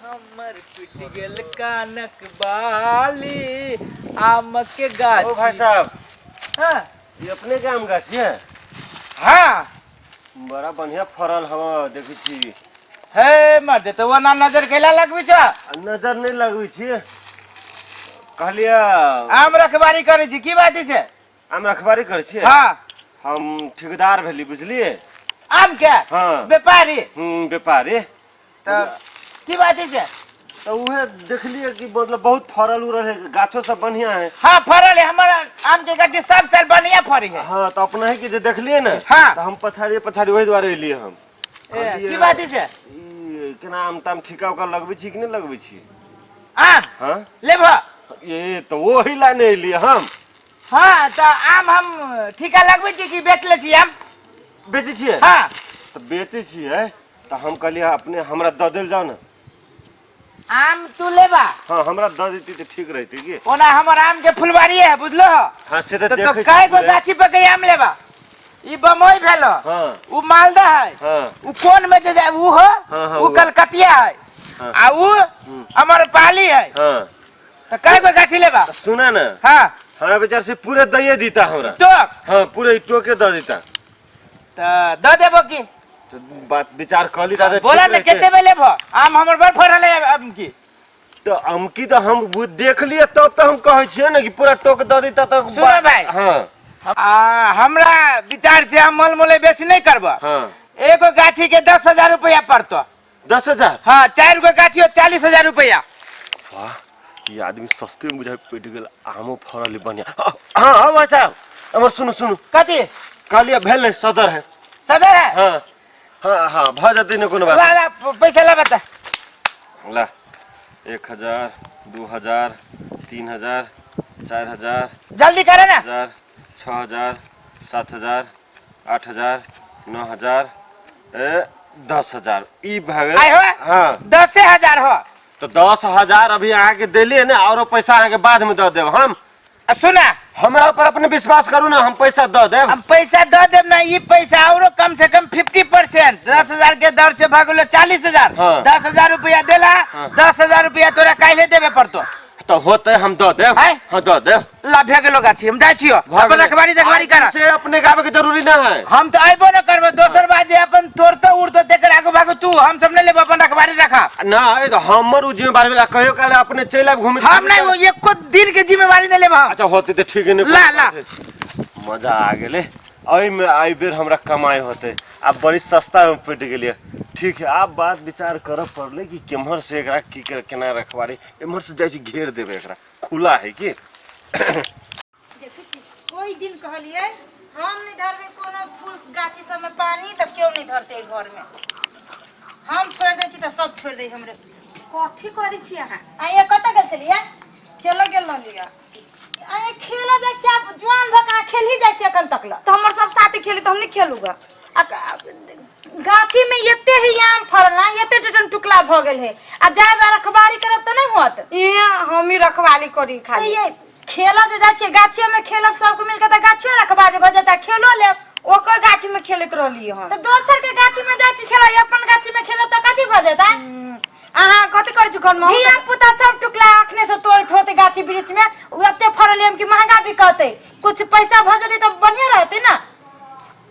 हमर टूटि गेल कानक बाली आम के गाछ। ओ भाई साहब। हाँ। ये अपने के आम गाछ है? हाँ। बड़ा बढ़िया फरल हवा देखै छी। हे मर्द, तो वो ना नजर केला लगबी छ? आ, नजर नहीं लगबी छी, कहलिए आम रखबारी करै छी। की बात छै? आम रखबारी करै छी? हाँ। हम ठेकेदार भेली, बुझलिए? आम के? हाँ। व्यापारी? व्यापारी। तऽ की बात छै? तऽ उहे देखलिए कि मतलब बहुत फरल उरल है, गाछो सब बढ़िया है। हाँ, फरल है। हमर आम के गाछ सब साल बढ़िया फरी है। हाँ, तो अपना ही के जे देखलिए ने, हाँ। तो हम पछाड़ी पछाड़ी वही दुआरे एलिए हम। ए, की बात छै? ई केना आम ताम ठीका उका लगबै छी कि नहि लगबै छी? आम? हाँ। लेब? ए तऽ ओही ला नहि एलिए हम। हाँ, तऽ आम हम ठीका लगबै छी कि बेच लै छी आम? बेचै छियै? हाँ। तऽ बेचै छियै तऽ हम कहलियै अपने हमरा दऽ देल जाउ ने। आम तू लेबा? हाँ, हमरा दऽ देती तऽ ठीक रहती की। ओना हमर आम के फुलवारी है, बुझलो? हाँ, से तऽ तो देखै कई गो छियै। गाछी पर के आम लेबा? ई बम्बई भेलो। हाँ। उ मालदा है। हाँ। उ कोन में जे जाय उ हो। हाँ, हाँ, उ उ। कलकतिया है। हाँ। आ उ हमर पाली है। हाँ। तो कई गो गाछी लेबा? तो सुना ना। हाँ। हमरा विचार से पूरे दैये दीता हमरा। टोक? हाँ, पूरे टोके दऽ देता। तो दऽ देबो की? तो बात विचार कहली दादा। बोला ने, कते में लेबो आम? हमर बड़ फरल है आम की। तो अमकी तो हम देख लिए तब तो हम कहै छियै ने कि पूरा टोक दऽ देता तऽ। सुनो भाई। हाँ। आ, हमरा विचार से हम मोल मोले बेसी नहीं करबो। हाँ। एगो गाछी के 10,000 रुपया पड़तो। 10,000? हाँ, चार गो गाछी हो 40,000 रुपया। वाह, ये आदमी सस्ते में बुझाइ पेट गेल। आमो फरल है बढ़िया। हाँ हाँ हाँ, भाई साहब हमर सुनू सुनू। कथी? कहलिए भेल नहीं, सदर है। सदर है? हाँ हाँ हाँ, भऽ जेतै ने कोनो बात। ला ला, पैसा ला बता। ला, 1000, 2000, 3000, 4000। जल्दी करे ना। 1000, 6000, 7000, 8000, 9000, ए 10,000 ई भऽ गेल। आय हो। हाँ। 10,000 हो। तऽ 10,000 अभी अहाँके देलियै ने, औरो पैसा अहाँके बादमे दऽ देब हम। आ सुना, हमरा पर अपने विश्वास करू ने, हम पैसा दऽ देब। हम पैसा दऽ देब ना, ई पैसा औरो कम से कम 50%, 10,000 के दर से भऽ गेलो 40,000। हाँ। 10,000 रुपया देला। हाँ। 10,000 रुपया तोरा काल्हे देबे पड़तो। तऽ होतै, हम दऽ देब। आँय? हाँ, दऽ देब। ला, भे गेलो गाछी, हम जाइ छियो। भऽ अपन गेलै। रखबारी देखबारी कर। से अपने के आबे के जरूरी ना है। हम तो अयबो न करबो। दोसर बात जे अपन तोड़तो उड़तो तेकर आगू भागू तू, हम सब नहीं लेबो, अपन रखबारी रखा। ना, ए तऽ हमर उ जिम्मेवारी भेल। कहियो काल अपने चलि आबि घूमे। हम नहीं, वो एको दिन के जिम्मेवारी नहीं लेबो हम। अच्छा, होतै तऽ ठीक है। ला, ला। मजा आ गेलै। एहिमे एहि बेर हमरा कमाइ होतै। आब बड़ी सस्ता में पटि गेलियै। ठीक है, आब बात विचार करऽ पड़लै कि केम्हर से एकरा की केना रखबारी। एम्हर से जाइ छी, घेर देबै एकरा, खुला है की। देखै छी, कोई दिन कहलियै हम नहि धरबै कोनो फूल गाछी सबमे पानी, तऽ केओ नहि धरतै एहि घरमे। हम छोड़ि दै छी तऽ सब छोड़ि दै हमरे। कथी करै छी अहाँ? आइए कतऽ गेल छलियै? खेलऽ गेल रहलियै। आइए खेलऽ जाइ छी? आब जुआन भऽ कऽ अहाँ खेलही जाइ छी एखन तक लए? तऽ हमर सब साथे खेली तऽ हम नहि खेलूगा? आ गाछी में एते ही आम फड़ल है, एते टटन टुकला भऽ गेल है, आ जाय बार रखबारी करब तऽ नहि होत? ए, हम ही रखवाली करी खाली। ये खेलऽ जे जाइ छियै गाछिए में खेलब सबके मिलके तऽ गाछियो रखबारी भऽ जेतै, खेलो लेब। ओकर गाछी में खेलैत रहली हम। तऽ दोसर के गाछी में जाइ छी खेलऽ, अपन गाछी में खेलब तऽ कथी भऽ जेतै? अहाँ कथी करै छी घरमे? धिया पुता सब टुकला अखने से तोड़ैत होतै गाछी वृक्ष में। ओ एते फड़ल है कि महंगा बिकतै, कुछ पैसा भऽ जेतै तऽ बढ़िया रहतै ना।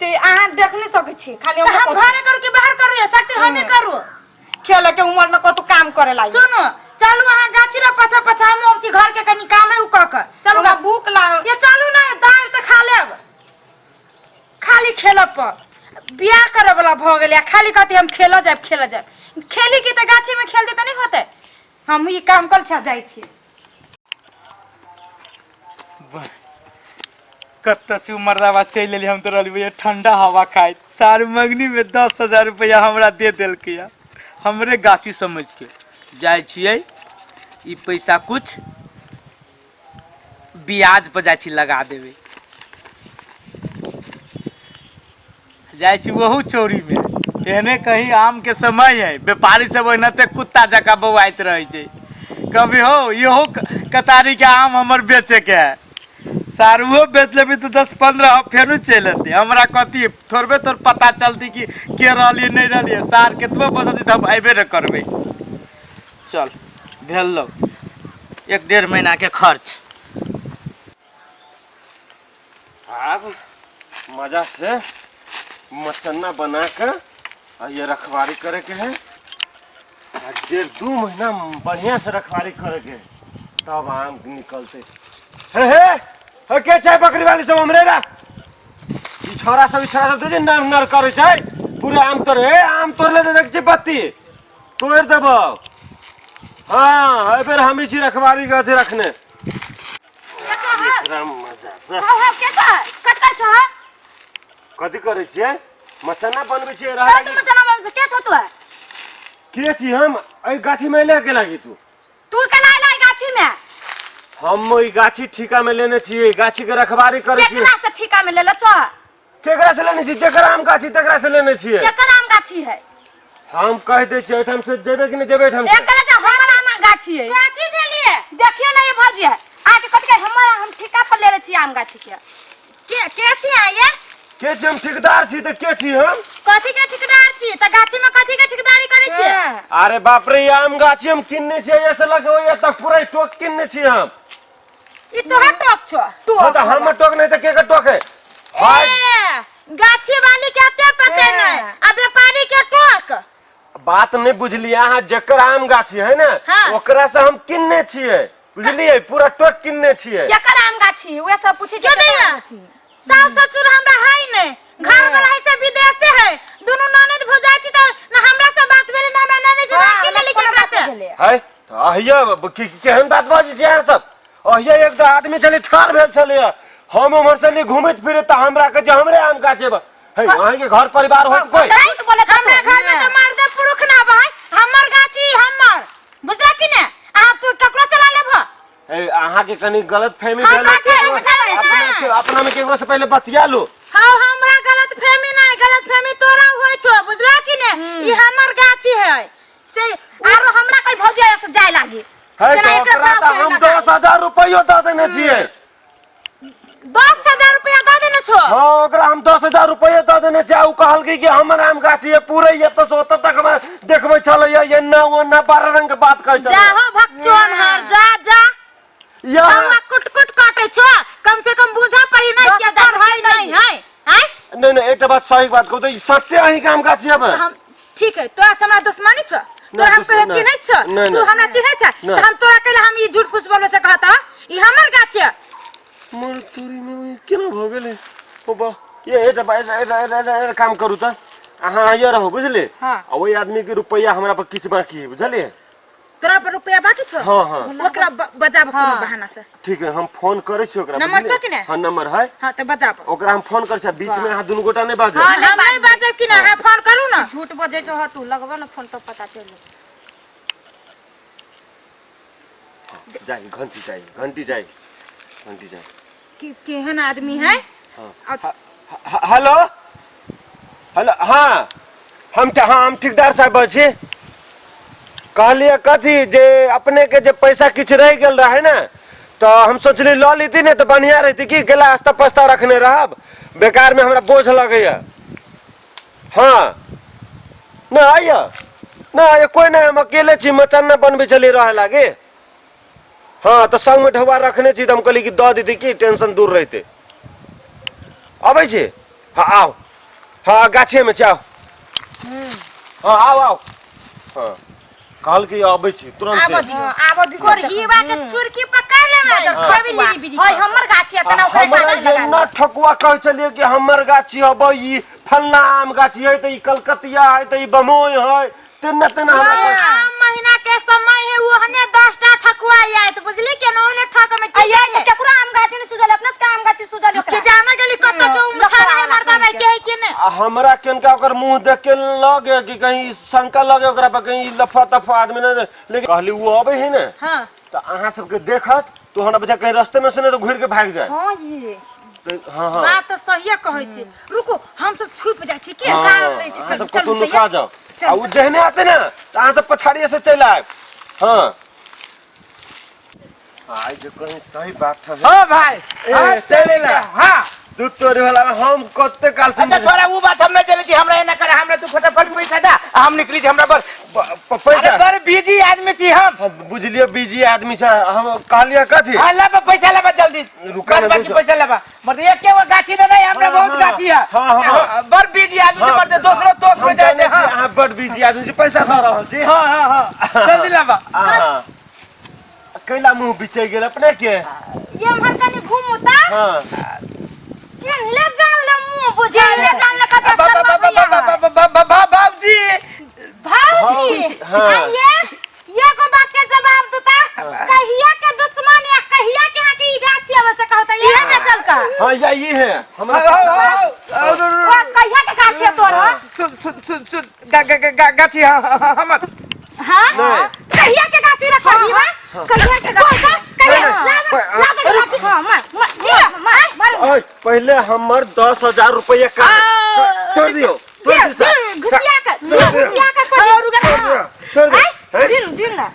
ते अहाँ देख नहीं सकै छी खाली। तऽ हम घरे करू कि बाहर करू? या शक्ति हमे करू। खेले के उम्र में कतौ काम करे लागी। सुनो, चलू अहाँ गाछी रे पाछा पाछा, हम अबै छी, घर के कनी काम है उ कऽ के। चलू। हमरा भूख लागल। ये चलू ना, दाल तऽ खा लेब। खाली खेलब पर बियाह करे वाला भऽ गेलै आ खाली कहती हम खेलऽ जायब, खेलऽ जायब। खेली की तऽ गाछी में खेलती तऽ नहीं होतै। हम ई काम कर छा जाइ छी। कतऽ से मर्दाबा चलि एली। हम तऽ रहली भैया ठंडा हवा खाइत। सार मंगनी में 10,000 रुपया हमरा दे देलकै। हमरे गाछी समझ के जाइ छियै, ई पैसा कुछ ब्याज पर जाइ छी लगा देबै। जाइ छी ओहू चोरी में। एहने कहीं आम के समय है, व्यापारी सब ओनाते कुत्ता जकाँ बौआइत रहै छै। कभी हो इहो कतारी के आम हमर बेचे के है। सारुओ बेच लेबी तऽ 10-15 फेरो चलि एतै। हमरा कथी थोड़बे तोर पता चलती कि के रहलियै नहि रहलियै। सार केतबो बदलती तऽ हम अयबे नहि करबै। चल भेल लो 1-1.5 महीना के खर्च। आब मजा से मचन्ना बना के आ ये रखवारी करे के है। आ 1.5-2 महीना बढ़िया से रखवारी करे के है, तब आम निकलते। हे हे हे के छै बकरी वाली सब हमरे रा ई छोरा सब, ई छोरा सब दे नर नर करे छै पूरा आम तोड़। हे आम तोड़ ले देख छै बत्ती तोड़ देबो। हाँ एहि बेर हम छी रखवारी के अथी रखने। एकरा मजा से हौ हौ के कर कट कर छह। कथी करै छियै? मचन्ना बनबै छियै। तू रह मचना बनबै के छौ तू? के छी हम? एहि गाछी में ले के लागी तू? तू केना एला एहि गाछी में? हम ई गाछी ठीका में लेने छियै, गाछी के रखवारी करै छियै। केकरा से ठीका में लेले छह? केकरा से लेने छी? जेकर आम गाछी तकरा से लेने छियै। केकर आम गाछी है? हम कह दै छियै एहिठाम से जेबै कि नहि जेबै एहिठाम से? एक कहले जे हमर आम गाछी है। कथी भेलिए? देखियो ना ये भौजी है आके कथी कहे हमर, हम ठीका पर लेले छी आम गाछी के। के के छी अहाँ ये? के छी हम? ठेकेदार छी। तऽ के छी हम? कथी के ठेकेदार छी? तऽ गाछी में कथी के ठेकेदारी करै छी? अरे बाप रे, ई आम गाछी हम किनने छियै, एहिसँ लऽ के ओहि तक पूरा टोक किनने छियै हम। ई तोहर टोक छौ? हँ तऽ हमर टोक नहि तऽ के के टोक है? भाई ए गाछी वाली के एते पते नहीं आ व्यापारी के टोक। बात नहीं बुझलियै अहाँ। जेकर आम गाछी है ने हाँ। ओकरा से हम किनने छियै, बुझलियै? पूरा टोक किनने छियै। केकर आम गाछी उहे सब पूछे के दैया? सास ससुर हमरा है नहीं, घर वाला है से विदेश से है, दुनू ननद भौजाई छी त न हमरा से बात भेलै न हमरा ननद से बात केले केकरा से। है तऽ अहिया केहन बात बाजै छियै अहाँ सब? अहिया एक तऽ आदमी छलै ठाढ़ भेल छलै, हम उम्हर से लिए घूमैत फिरैत तऽ हमरा कहै छै हमरे आम गाछ है। है अहाँके घर परिवार होत कोई? झूठ बोले हमरा घर में तो मर्दे पुरुख ना भाई, हमर गाछी हमर, बुझला कि ने? आ तू ककरो से ला लेबह? ए अहाँके कनी गलत फहमी हम भेल। बात है, अपना के अपना में केकरो से पहले बतिया लो। हाँ हमरा गलत फहमी नहीं, गलत फहमी तोरा होय छो, बुझला कि ने? ई हमर गाछी है से। आरो हमरा कोई भौजी से जाय लागी है जेना तऽ एकरा ओकरा बाप तऽ के हम लगा। 10,000 रुपैयो दऽ देने छियै। 10,000 रुपया दऽ देने छो? हाँ ओकरा हम 10,000 रुपैया दऽ देने छियै। आ उ कहलकै कि हमर आम गाछी है पूरे एतऽ से ओतऽ तक हमरा देखबै छलै एन्ना ओन्ना 12 रंग के बात कहै जा छलै। हो भकचोन हार, जा जा या हवा कुट कुट काटे छो, कम से कम बुझा पड़ी नहीं दस के हजार कर है नहीं है हैं? नहीं नहीं एकटा बात सही बात कहू तऽ ई सच्चे अहीं के आम गाछी हवे? हम ठीक है, तोरा से हमरा दुश्मनी छो? तोरा हम कहियो दुश्मनी चिन्है छो? नहीं, तू नहीं। हमरा चिन्है छ? नहीं। तऽ हम तोरा कहले हम ई झूठ फूस बोले से कहत ह ई हमर गाछ है। मोर तोरी में केना भऽ गेलै? ओ बा ये एकटा एकटा एकटा एकटा एकटा काम करू तऽ अहाँ आइए रहू, बुझलियै? हाँ। आ ओहि आदमी के रुपैआ हमरा पर किछु बाकी है, बुझलियै? तोरा पर रुपया बाकी छो? हाँ हाँ। ओकरा बजाब कोनो बहाना से। ठीक है, हम फोन करै छी ओकरा। नंबर बुझलियै? छौ कि ने? हाँ नंबर है। हाँ तऽ बजाब ओकरा हम फोन करै छी, बीच में अहाँ दुनू गोटा नहि बाजू। हम नहीं बाजब कि ना? अहाँ फोन करू ना। झूठ बजै छौ तू, लगबो ना फोन तो पता चलि। जाई घंटी जाई घंटी जाई घंटी जाई। कि केहन आदमी है। हाँ हेलो हेलो। हाँ हम हाँ हम ठेकेदार साहब बजै छी। कहलियै कथी जे अपने के जे पैसा किछु रहि गेल रहै ने तऽ हम सोचली लऽ लेती ने तऽ बढ़िआँ रहितै, कि गेला आस्ता पस्ता रखने रहब, बेकार में हमरा बोझ लगैया। हाँ नहि आइया नहि आइया कोइ नहि, हम अकेले छी, मचान बनबै छलियै रहै लागी। हाँ तऽ संगमे ढौआ रखने छी तऽ हम कहली कि दऽ देती कि टेंशन दूर रहितै। अबै छी? हाँ आउ। हाँ गाछेमे छी, आउ। हाँ आउ आउ। हाँ कहलकै अबै छी तुरंत। आबऽ दियौ। आबऽ दियौ। कोरहीवा के चुरकी पकड़ लेबै, खेबी लिरी बिरी। हाय हमर गाछी है तना ओकरे हमरा गाछी लगा। ना ठकुआ कहै छलियै कि हमर गाछी हबै ई फल्ला आम गाछी है तऽ ई कलकतिया है तऽ ई बमोई है, तेना तेना हमरा कहै। आम महीना के समय है, ओहने 10टा ठकुआ आयत, बुझली के न? ओहने ठक में की अये जाए? केकरो आम गाछी नहीं सुझल, अपना से आम गाछी सुझल के ओकरा। जाना गेली कत के उ मुछारा है मर्दा भाई के है के ने। आ हमरा केनका ओकर मुंह देख के लगे कि कहीं शंका लगे ओकरा पर, कहीं लफा तफा आदमी ने, लेकिन कहली ओ अबै है ने हां तऽ अहाँ सबके देखत तो हमरा बच्चा कहीं रास्ते में से नहीं तो घुर के भाग जाए। हां ये तऽ हाँ हाँ बात तऽ सहिए कहै छी, रुकू हम सब छुप जाइ छी के हाँ, गाड़ लै छी। अहाँ चलू सब कतहु चलू नुका जाओ चल, आ उ जेहने आते ना तऽ अहाँ सब पछाड़िए से चलि आयब। हाँ भाई जो कहीं सही बात है। हाँ भाई। ए, हाँ, चले ला। हाँ। दूध तोड़े वाला में हम कते काल से अच्छा छोरा, वो बात हम नहीं चले छी, हमरा एना करे, हमरा तू फटाफट पैसा दा आ हम निकली छी, हमरा पर पैसा। अरे बड़ बिजी आदमी छी हम। हम बुझलिए बिजी आदमी छै, हम कहलिए कथी? हाँ लाबा पैसा लाबा जल्दी। रुका ना, बस बाकी रुका। पैसा लाबा। मतलब एके गो गाछी ना नहीं, हमरा हाँ, बहुत हाँ। गाछी है। हाँ, हाँ, हाँ, बड़ बिजी आदमी छी, हाँ। मरते दोसरो तोप हम में जाय छै। जानै छी, हाँ अहाँ बड़ बिजी आदमी छी, पैसा दऽ रहल छी। हाँ हाँ हाँ जल्दी लाबा। हाँ। कैला मुंह बिचै गेल अपने के? ये हमर कनी घूमू ता। हाँ। चिन्हले जानले मुंह बुझा चिन्हले जानले कते शर्मा भैया है। बाबूजी। भाऊजी। हाँ। हाँ, ये को बात के जवाब देता, कहिया के दुश्मन या कहिया के यहाँ के ई गाछी आवे से कहता ये इहे बेचल का? हाँ, या ये है हमरा। ओ कहिया के गाछी है तोर? हो सुन सुन सुन सुन, गा गा गा गाछी, हाँ हाँ हमर। हाँ। नहीं। कहिया के गाछी रखी बा? कहिया के गाछी? कहिया लावे के गाछी? हां, मार मार मार मार। ओए, पहले हमर 10,000 रुपया का तोड़ दियो, तोड़ दियो साहब। घुसिया के, घुसिया के कहियो। तोड़ दियो। हैं? दिन दिन ना।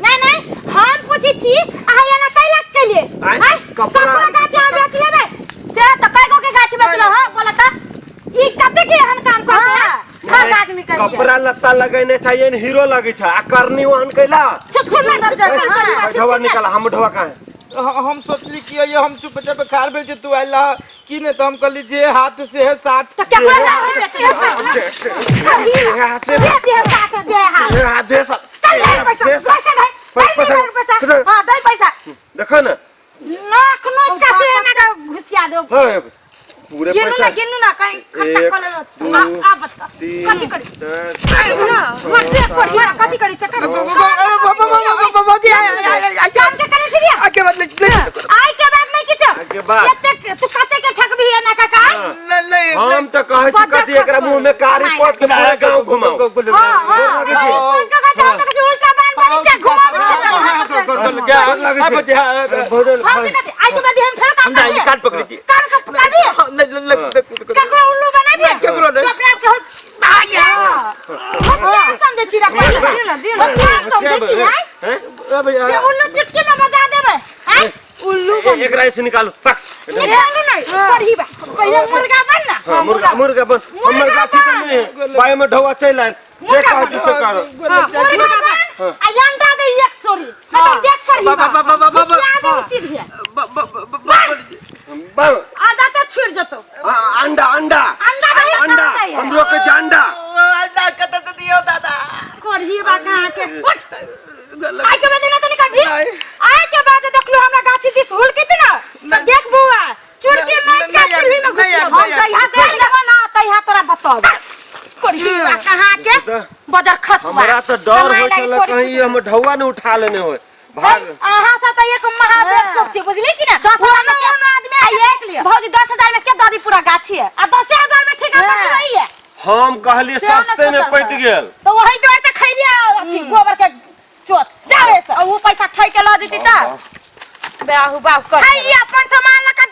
नहीं नहीं, हम पूछी छी अहाँ एना कैला के लिए? आँय, आँय, कपड़ा- कपड़ा गाछी हम बेच लेबै? से त कय गो के गाछी बेचल हो बोला त? ई कते के एहन काम करते? हां, ठग आदमी कहिया। कपड़ा लत्ता लगेने चाहिए ने हीरो लगे छै, आ करनी वहन कैला। छुट छुट छुट। ढोआ निकाल, हम ढोआ कहाँ है? हम सोचली कि ये हम चुपचाप खार भेल जे तू आइला की नहीं, तो हम कहली जे हाथ से है साथ। त केकरा गाछी बेचल? जे हाथ से, जे दे साथ, जे हाथ। जे हाथ जे साथ। चल दे पैसा, से साथ। पैसा दे, पैसा, पैसा दे, पैसा। हां, दे पैसा। देखो ना। नाक नोच का छे एना के घुसिया दो। हाँ, पूरे गिनू पैसा। ना, गिनू ना, कहीं खट्टा एक, कर लेलो। दू, आ आ बता तीन, कथी करी? चार, मर देख पड़ी, कथी करी से कर? बाबूजी, आय आय आय। काम के करे छी? आके बाद ले ले। आइ के बाद नहीं किछो। आइ के बाद। एते तू कते के ठकबी एना काका? हाँ। नहीं नहीं। हम तो कहै छी कथी, एकरा मुंह में कारी पोत के पूरा गांव घुमाओ। हां हां, लगै छै। कोन का कहत? हम तो उल्टा बान बानी छै, घुमाबै छै। गोर लगै छै। भोजन हम तो कथी आइ के बाद हम फेर काम करबी? कान पकड़ी छी। कान के पकड़बी? केकरो उल्लू बनाबी? केकरो नहीं। तू अपने आप के हो भाग्य होशियार समझै छी रे? दिन ना, दिन ना। होशियार समझै छी आइ? हैं? जे उल्लू चुटकी में बजा देबै आइ? उल्लू। एकरा ऐसे निकालो पक। निकालू नहीं, पढ़ी बा पहिले मुर्गा बन ना। हाँ, मुर्गा मुर्गा बन। हमर गाछी तो नहीं है बाय में ढोआ चल आयल, जे कहै छी से करो। मुर्गा बन आ अंडा दे एक सोरी, हम देख पढ़ी बा। बा, बा, बा, बा, बा। घुसिया देब सीधे। बन। आधा तो छुट जतो। हाँ, अंडा अंडा। अंडा दे। अंडा हमरो के छै अंडा। अंडा कतऽ से दियौ दादा? करही बा कहाँ के, उठ। आइ के बाद ना तनी करभी। आइ के बाद देखलु हमरा गाछी दिस हुलकित ना त देख बुआ, चुड़की नाच के चूल्ही में घुसिया। हम जहिया देख लेबो ना तहिया तोरा बताब। करही बा कहाँ के बजर खसुआ। हमरा तो डर होइ छल कहीं हम ढौआ ने उठा लेने होय, भाग। अहाँ सब त एक महाबेवकूफ छी, बुझली कि ना? 10,000 में कोनो आदमी आइ देख लियो। भौजी, 10,000 में के दादी पूरा गाछी है? आ 10,000 में ठेका पकड़ाई है। हम कहलिए से ना सस्ते में सोचल पटि था। गेल। तो वही दुआरे त खैलिया अथी गोबर के चोत जावे से। आ ऊ पैसा ठै के ल जेती त बेहु बाहु कर। खाइए अपन सामान लके।